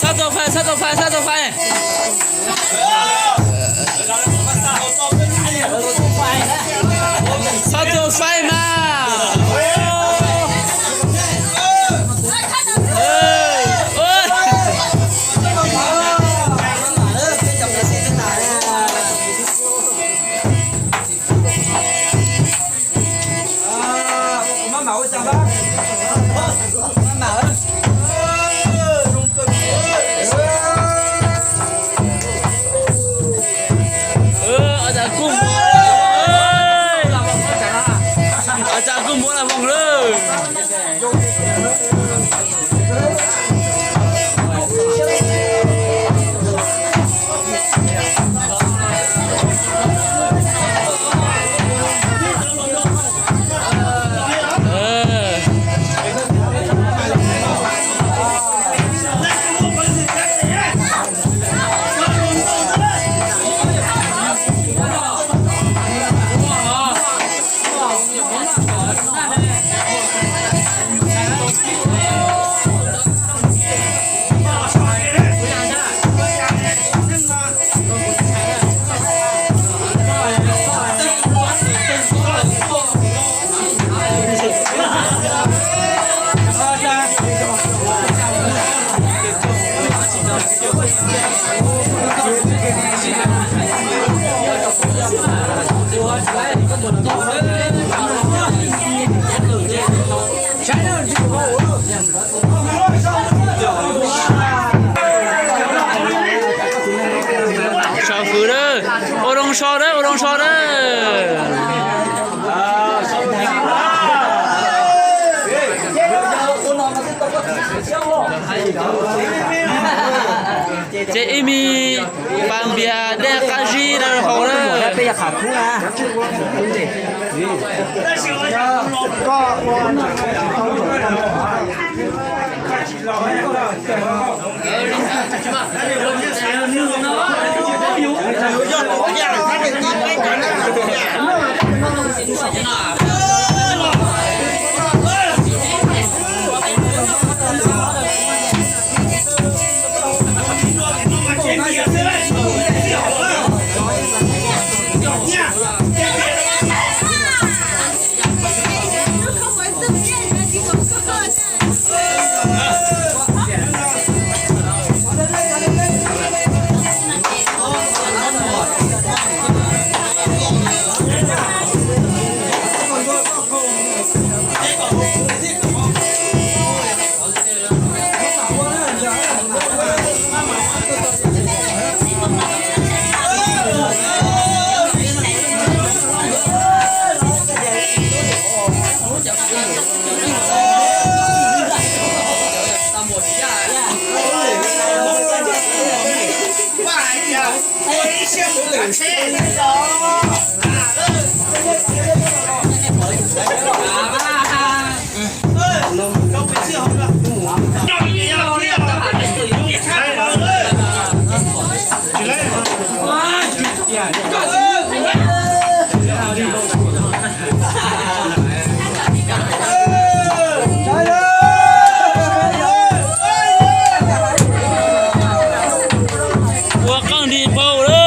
Txhob tau fais, txhob tau fais, txhob tau fais. Txhob tau fais mas. Ua cas kuj muab, ua cas kuj muab las voos lawm. Sawv fwv na, ua zoo so na, ua zoo so na. Ces ib me pas npias dej qab zib rau hauv na. Ua qeej nti npaum lawm.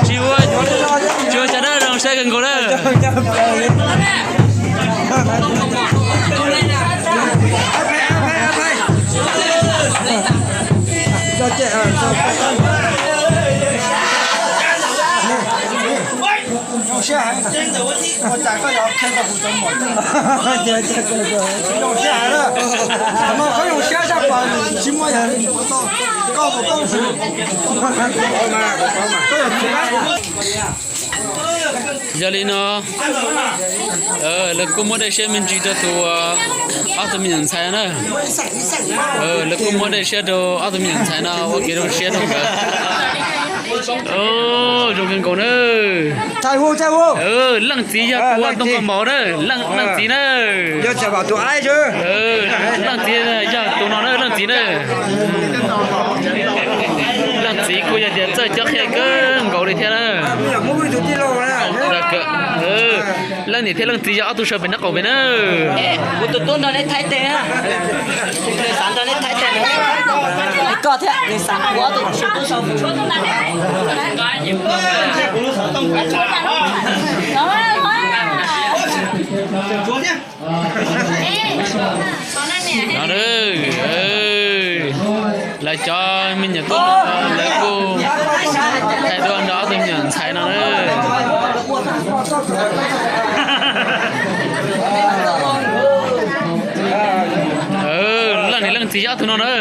Tsis ua, tsis ua cas na, zoo saib kawg nkaus na. Siab heev, ua cas koj yuav qhia tau kuv cov muam zoo siab heev na. Mas koj zoo siab zaj pas tsis muaj yog li, koj puas paub? Koj yog txiv. Yog li no, lawv kuj muab dej siab me ntsis rau tus ob tug me nyuam ntxhais na. Lawv kuj muab dej siab rau ob tug me nyuam ntxhais no ua kev zoo siab rau nkawd. Zoo kawg nkaus na. Leej txiv yog tus ua ntoo kaus mom na, leej txiv na. Leej txiv yog tus no na, leej txiv na. Leej txiv kuj yog tias txawj cob qhia kawg nkaus li thiab na. Leej niam thiab leej txiv yog ob tug sawv pem nraub qaum pem na. Kuv tus tub nrog neb thaij teg, nws xav nrog neb thaij teg, koj thiab nws xav ua tus tub sau. No, lawv cov me nyuam tub no lawv kuj thaij duab nrog ob tug me nyuam ntxhais no na. Leej niam leej txiv yog ob tug no na.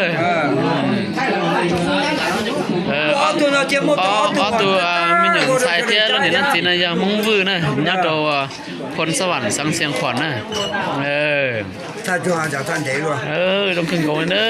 Ob tug me nyuam ntxhais thiab leej niam leej txiv no yog Hmoob Vwj na, nyob rau Phoo Xab Vam xeev Xiav Khuam na. Zoo kawg nkaus na.